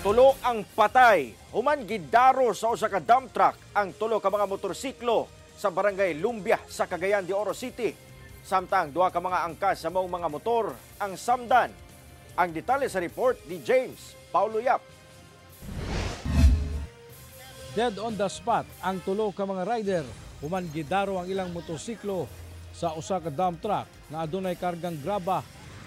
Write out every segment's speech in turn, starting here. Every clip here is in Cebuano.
Tulo ang patay. Human gidaro sa usa ka dump truck ang tulo ka mga motorsiklo sa Barangay Lumbia sa Cagayan de Oro City. Samtang duha ka mga angkas sa maong mga motor ang samdan. Ang detalye sa report ni James Paulo Yap. Dead on the spot ang tulo ka mga rider human gidaro ang ilang motorsiklo sa usa ka dump truck nga adunay kargang graba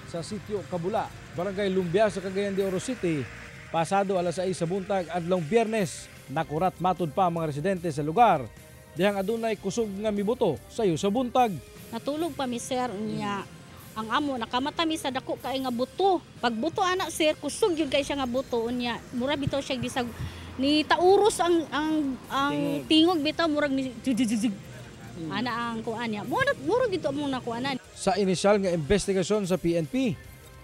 sa Sitio Kabula, Barangay Lumbia sa Cagayan de Oro City, pasado alas 6 sa buntag adlong Biyernes. Nakurat matud pa ang mga residente sa lugar dihang adunay kusog nga mibuto sayo sa buntag. Natulog pa mi, sir, niya. Ang amo nakamata mi sa dako kay nga buto. Pag buto ana, sir, kusog yun kay siya nga buto unya. Mura bitaw siya bisag ni tauros ang tingog bitaw, murag ni jujujujug. Ana ang kuan niya. Mura mura gito mo na kuanan. Sa inisyal nga investigasyon sa PNP,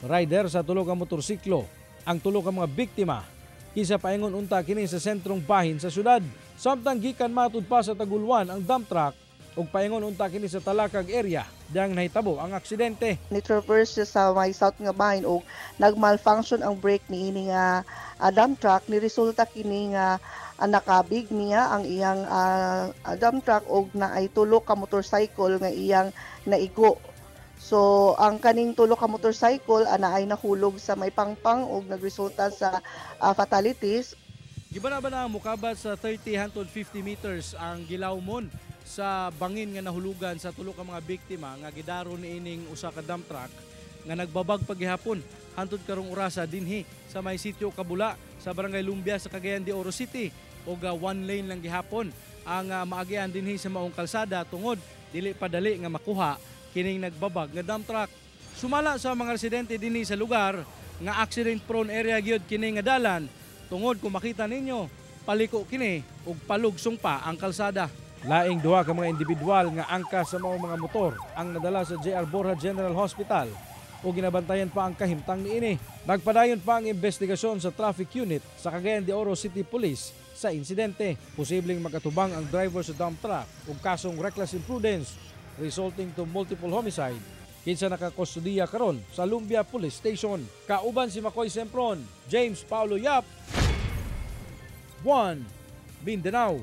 rider sa tulo ka motorsiklo ang tulo ka mga biktima. Kinsa paingon unta kini sa sentrong bahin sa syudad. Samtang gikan matud pa sa Tagulwan ang dump truck ug paingon unta kini sa Talakag area diyang nahitabo ang aksidente. Ni-traverse siya sa may south nga bahin og nag-malfunction ang brake niini nga dump truck. Ni resulta kini nga nakabig niya ang iyang dump truck og naay tulo ka motorcycle nga iyang naigo. So ang kaning tulo ka motorcycle ana ay nahulog sa may pangpang og nagresulta sa fatalities. Gibana ba na mukabat sa 30 hantod 50 meters ang gilawmon sa bangin nga nahulugan sa tulo ka mga biktima nga gidaro niining usa ka dump truck nga nagbabag paghihapon hantod karong orasa dinhi sa may Sitio Kabula sa Barangay Lumbia sa Cagayan de Oro City, ug one lane lang gihapon ang maagian dinhi sa maong kalsada tungod dili padali nga makuha kining nagbabag nga dump truck. Sumala sa mga residente dinhi sa lugar nga accident prone area gyud kini nga dalan tungod kung makita ninyo, paliko kini ug palugsong pa ang kalsada. Laing duha ka mga individual nga angkas sa mga motor ang nadala sa JR Borja General Hospital o ginabantayan pa ang kahimtang niini. Nagpadayon pa ang investigasyon sa traffic unit sa Cagayan de Oro City Police sa insidente. Posibleng makatubang ang driver sa dump truck ug kasong reckless imprudence resulting to multiple homicide, kinsa nakakustudiya karon sa Lumbia Police Station. Kauban si Makoy Sempron, James Paulo Yap, 1 Mindanao.